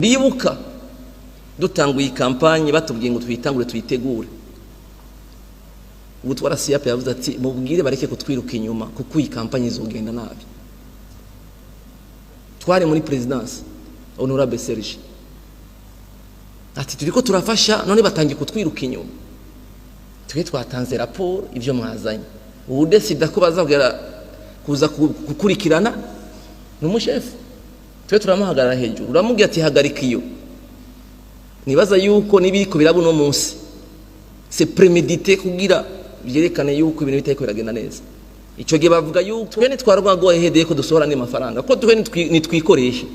Ndibuka dutanguye campagne, batubwiye ngo tuyitangure tuyitegure. Ubu twara SIAP yavuze ati: "Mubwire bareke kutwiruka inyuma, kuko iyi campagne izogenda nabi." Twari muri présidence, honorable Serge ati: "Turiko turafasha, none batangiye kutwiruka inyuma. Twe twatanze raporo, ibyo mwazanye." Ubu décida ko bazabwira kuza gukurikirana ni umushefu. Twe turamuhagarara hejuru, uramubwira ati: "Hagarika iyo." Nibaza yuko n'ibiriko biraba uno munsi, c'est prémédité, kugira byerekane yuko ibintu bitariko biragenda neza. Icyo gihe bavuga yuko twe nitwarwa go ahead ko dusohora andi mafaranga, ko twe nitwikoreshe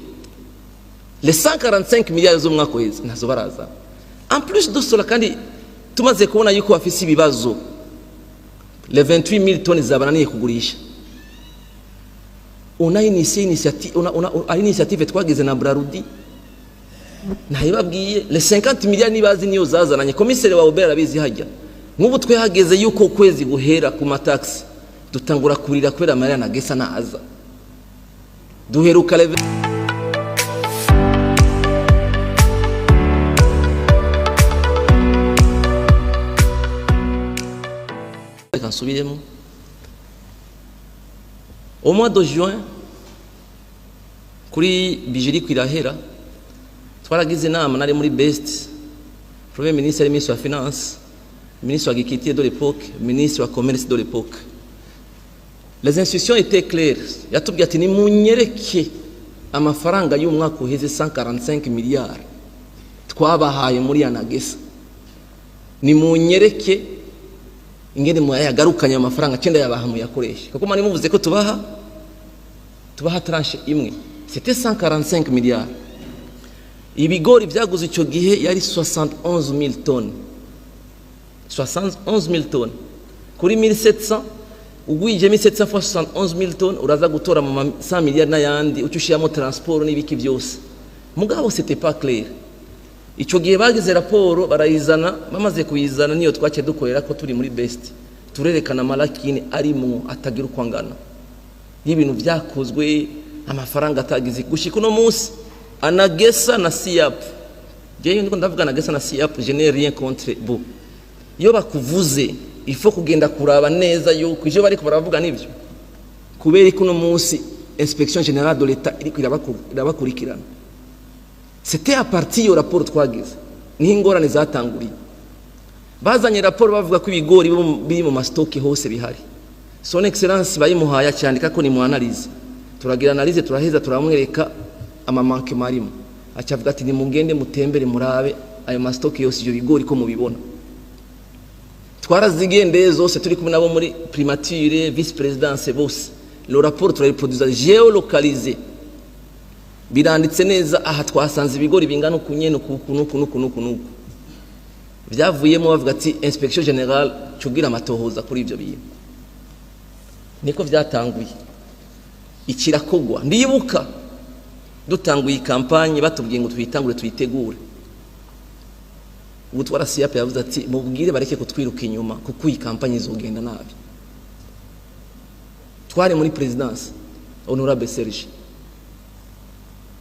les 145 milliards z'umwaka uheze, ntazo baraza. En plus de cela, kandi tumaze kubona yuko bafise ibibazo, les 28 000 tonnes zabananiye kugurisha, on a initié initiative, on a initiative twagize na Brarudi, ntayibabwiye. Les 50 milliards nibazi niyo zazananye, commissaire wa OBR arabizi. Hajya nk'ubu twe hageze yuko ukwezi guhera ku ma taxes, dutangura kurira kubera amarira na gesa naza duheruka. Reka nsubiremo. Au mois de juin, kuri budget iriko irahera, twaragize inama, nari muri best, premier ministre ari ministre wa finance, ministre wa agriculture de l'époque, ministre wa commerce de l'époque. Les instructions étaient claires. Yatubwiye ati: "Nimunyereke amafaranga y'umwaka uheze, 145 milliards twabahaye muri ANAGESSA, nimunyereke ingene muyagarukanye amafaranga cyenda yabaha, muyakoreshe, kuko mani muvuze ko tubaha tranche imwe." C'était 145 milliards. Ibigori byaguze icyo gihe yari 71 000 tonnes, 71 000 tonnes kuri 1700. Ugwije 1700 fois 71 000 tonnes, uraza gutora mu 100 milliards n'ayandi, ucyo ushiramo transport n'ibiki byose. Mugabo c'était pas clair. Icyo gihe bagize raporo barayizana. Bamaze kuyizana, niyo twaciye dukorera ko turi muri best, turerekana ama lacunes arimwo atagira uko angana y'ibintu byakozwe, amafaranga atagize. Gushika uno munsi, ANAGESSA na SIAP, jewe ndiko ndavuga ANAGESSA na SIAP, je n'ai rien contre bo. Iyo bakuvuze, il faut kugenda kuraba neza yuko ivyo bariko baravuga nivyo, kubera ko uno munsi inspection générale de l'État iriko irabakurikirana. C'était à partir iyo raporo twagize niho ingorane zatanguriye. Bazanye raporo bavuga ko ibigori biri mu ma stocks hose bihari. Son Excellence bayimuhaye, acyandika ko ni mu analyse. Turagira analyse, turaheza, turamwereka ama manquements arimo. Acavuga ati: "Nimugende mutembere, murabe ayo ma stocks yose, ibyo bigori ko mubibona." Twarazigendeye zose, turi kumwe nabo muri primature, vice présidence bose. Le rapport turayiproduza géolocalisé, biranditse neza: aha twasanze ibigori bingana uku nyene, uku nuku nuku nuku nuku. Byavuyemo bavuga ati: "Inspection générale, cugira amatohoza kuri ibyo bintu." Niko byatanguye, ikirakogwa. Ndibuka dutanguye campagne, batubwiye ngo tuyitangure tuyitegure. Ubu twara SIAP yavuze ati: "Mubwire bareke kutwiruka inyuma, kuko iyi campagne izogenda nabi." Twari muri présidence, honorable Serge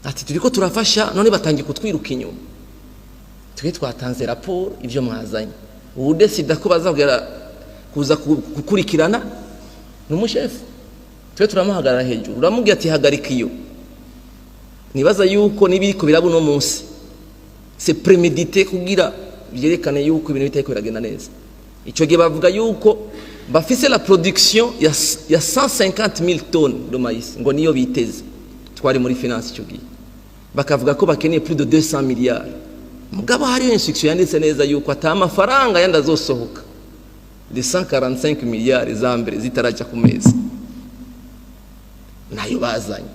ati: "Turiko turafasha, none batangiye kutwiruka inyuma. Twe twatanze raporo, ibyo mwazanye." Ubu décida ko bazabwira kuza gukurikirana ni umushefu. Twe turamuhagarara hejuru, uramubwira ati: "Hagarika iyo." Nibaza yuko n'ibiriko biraba uno munsi, c'est prémédité, kugira byerekane yuko ibintu bitariko biragenda neza. Icyo gihe bavuga yuko bafise la production ya 150 000 tonnes de maïs, ngo niyo biteze. Twari muri finance icyo gihe. Bakavuga ko bakeneye plus de 200 milliards. Mugabo hariyo instruction yanditse neza yuko ata amafaranga yandi azosohoka de 145 milliards za mbere zitarajya ku meza. Nayo bazanye,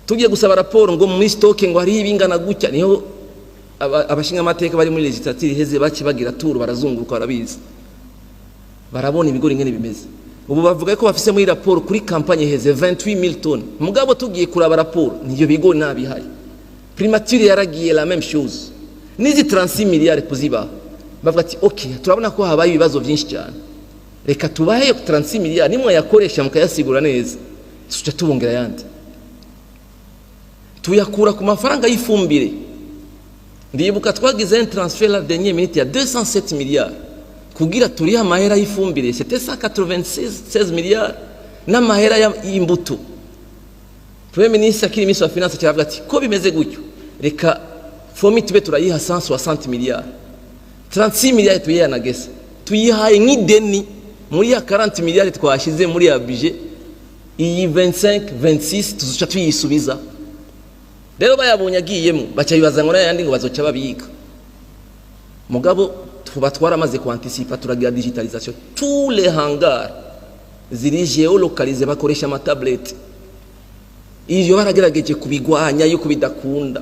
tugiye gusaba raporo ngo muri stock ngo hariho ibingana gutya. Niho abashingamateka bari muri législature iheze bace bagira tour, barazunguruka, barabizi, barabona ibigori ingene bimeze. Ubu bavuga ko bafise muri raporo kuri campagne iheze 28 000 tonnes. Mugabo tugiye kuraba raporo, niyo bigori ntabihari. Primature yaragiye, la même chose. N'izi 36 milliards kuzibaha, bavuga ati: "Ok, turabona ko habaye ibibazo byinshi cyane, reka tubahe 36 milliards, nimwe yakoresha mukayasigura neza, tuca tubongera yandi." Tuyakura ku mafaranga y'ifumbire. Ndibuka twagize un transfert la dernière minute ya 207 milliards kugira turihe amahera y'ifumbire, c'était 196 milliards, n'amahera y'imbuto. Premier ministre akiri ministre wa finance cyaravuga ati: "Ko bimeze gutyo, reka FOMI tube turayiha 160 milliards, 36 milliards tuyiha ANAGESSA." Tuyihaye nk'ideni muri ya 40 milliards twashize muri ya budget. Iyi 25 26 tuzoca tuyisubiza. Rero bayabonye agiyemo, baca bibaza ngo n'ayandi ngo bazoca babika. Mugabo tuba twaramaze kuanticipa, turagira digitalisation, tous les hangars ziri géolocalisés, bakoresha amatablette. Ivyo baragerageje kubigwanya yuko bidakunda.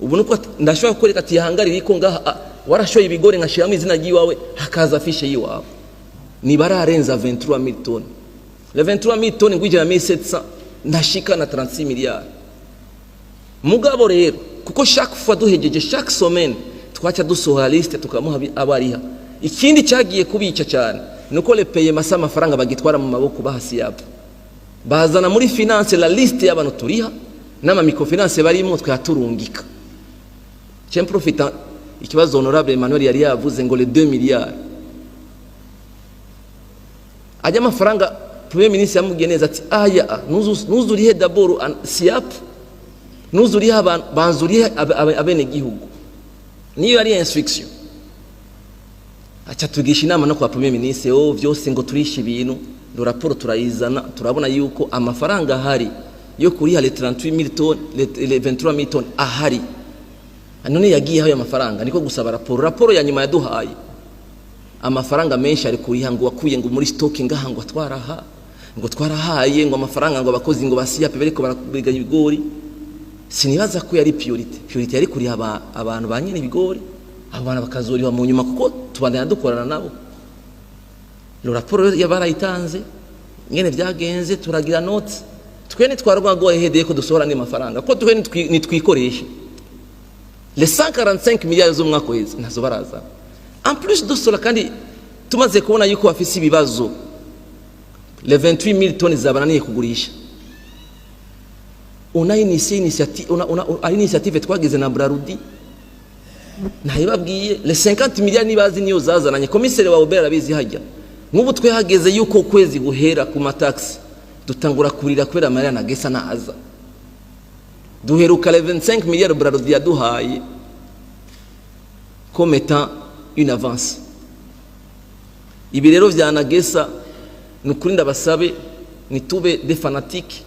Ubu nuko ndashobora kukwereka ati hangar iriko ngaha, warashoye ibigori, nkashiramo izina ry'iwawe, hakaza fiche y'iwawe. Nibararenza 23 000 tonnes. Les 23 000 tonnes ngwijana 1700, ndashika na 36 milliards. Mugabo rero kuko chaque fois duhejeje, chaque semaine twaca dusohora liste, tukamuha abariha. Ikindi cyagiye kubica cyane nuko le paiement sa amafaranga bagitwara mu maboko, bahasi yabo bazana muri finance la liste y'abantu turiha n'ama microfinance barimo, twaturungika. J'en profite, ikibazo honorable Emmanuel yari yavuze ngo les 2 milliards ajya amafaranga, premier ministre yamubwiye neza ati: "Aya nuzurihe d'abord SIAP, nuzurihe abantu, banzurihe abene gihugu." Niyo yari instruction. Aca tugisha inama no kwa premier ministre, oh, vyose ngo turishe ibintu. Do rapport turayizana, turabona yuko amafaranga ahari yo kuriha les 38 000 tonnes, les 23 000 tonnes ahari. None yagiye aho amafaranga? Niko gusaba raporo. Raporo ya nyuma yaduhaye amafaranga menshi ari kuriha ngo wakuye ngo muri stock ngaha, ngo twaraha, ngo twarahaye ngo amafaranga ngo abakozi ngo basiyape bariko barabiganya ibigori. Sinibaza ko yari priorité. Priorité yari kuriha abantu ba nyene ibigori, abo bantu bakazoriha mu nyuma, kuko tubandanya dukorana nabo. Le rapport yabarayitanze ngene vyagenze, turagira note. Twe ntitwarwa go ahead ko dusohora andi mafaranga, ko twe nitwikoresha les 145 milliards z'umwaka uheze, nazo baraza. En plus de cela, kandi tumaze kubona yuko bafise ibibazo, les 28 000 tonnes zabananiye kugurisha, on a initié initiative, on a ari initiative twagize na Brarudi, ntayibabwiye, les 50 milliards nibazi niyo zazananye. Komiseri wa OBR arabizi. Hajya nk'ubu twe hageze yuko ukwezi guhera ku mataxi, dutangura kurira kubera amarira ANAGESSA naza. Duheruka les 25 milliards Brarudi yaduhaye comme étant une avance. Ibi rero vya ANAGESSA, ni ukuri ndabasabe, nitube des fanatiques,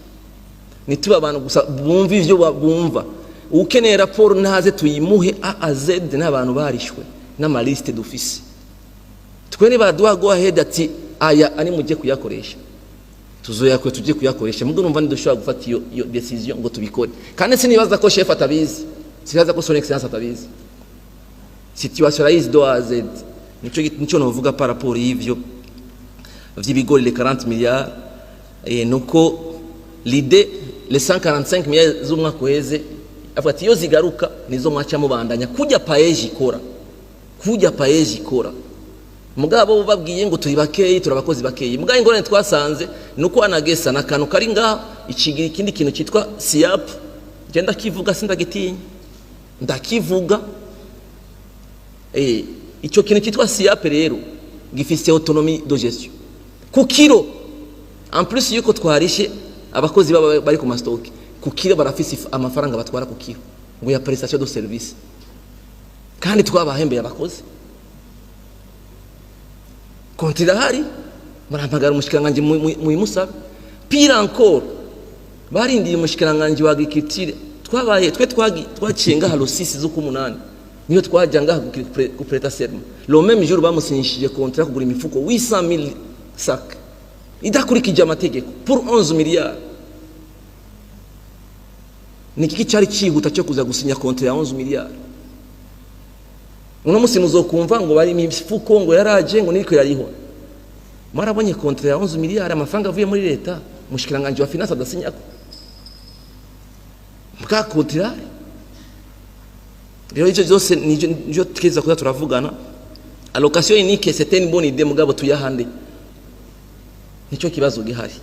nitube abantu gusa bumva ivyo bumva. Ukeneye raporo ntaze tuyimuhe A à Z, n'abantu barishwe n'amaliste dufise. Twe nibaduha go ahead ati aya ari mujye kuyakoresha, tuzoyakwe tujye kuyakoresha. Mugo numva ntidushobora gufata iyo décision ngo tubikore. Kandi sinibaza ko chef atabizi, sinibaza ko son excellence atabizi, situation arayizi de A à Z. Nico novuga par rapport y'ivyo vy'ibigori, les 40 milliards. Et nuko l'idée, les 145 milliards z'umwaka uheze, avuga ati iyo zigaruka nizo mwaca mubandanya kujya PAEEJ ikora, kujya PAEEJ ikora. Mugabo babwiye ngo turi bakeyi, turi abakozi bakeyi. Mugabo ingorane twasanze nuko ANAGESSA na kantu kari ngaha ikigira ikindi kintu cyitwa SIAP. Je ndakivuga, sindagitinya, ndakivuga. Icyo kintu cyitwa SIAP rero gifise autonomie de gestion ku kilo. En plus yuko twarishe abakozi baba bari ku mastock, ku kilo barafise amafaranga batwara ku kilo ngo ya prestation de service, kandi twabahembeye abakozi. Konti irahari, murampagara umushikiranganji muyimusabe. Pire encore, barindiye umushikiranganji wa agriculture. Twabaye twe twaciye ngaha le 6 z'ukumunani, niyo twajya ngaha guprêter serment. Le même jour bamusinyishije contrat kugura imifuko 800 000 sac idakurikije amategeko pour 11 milliards. Ni iki cyari cyihuta cyo kuza gusinya contrat ya 11 milliards? Uno musi muzokumva ngo bari imifuko ngo yaraje, ngo niriko yariho. Mwarabonye contrat ya 11 milliards, amafaranga avuye muri leta, umushikiranganje wa finance adasinyako bwa contrat? Rero icyo byose nivyo tweza kuza turavugana. Allocation unique, c'était une bonne idée, mugabo tuyahande, nicyo kibazo gihari.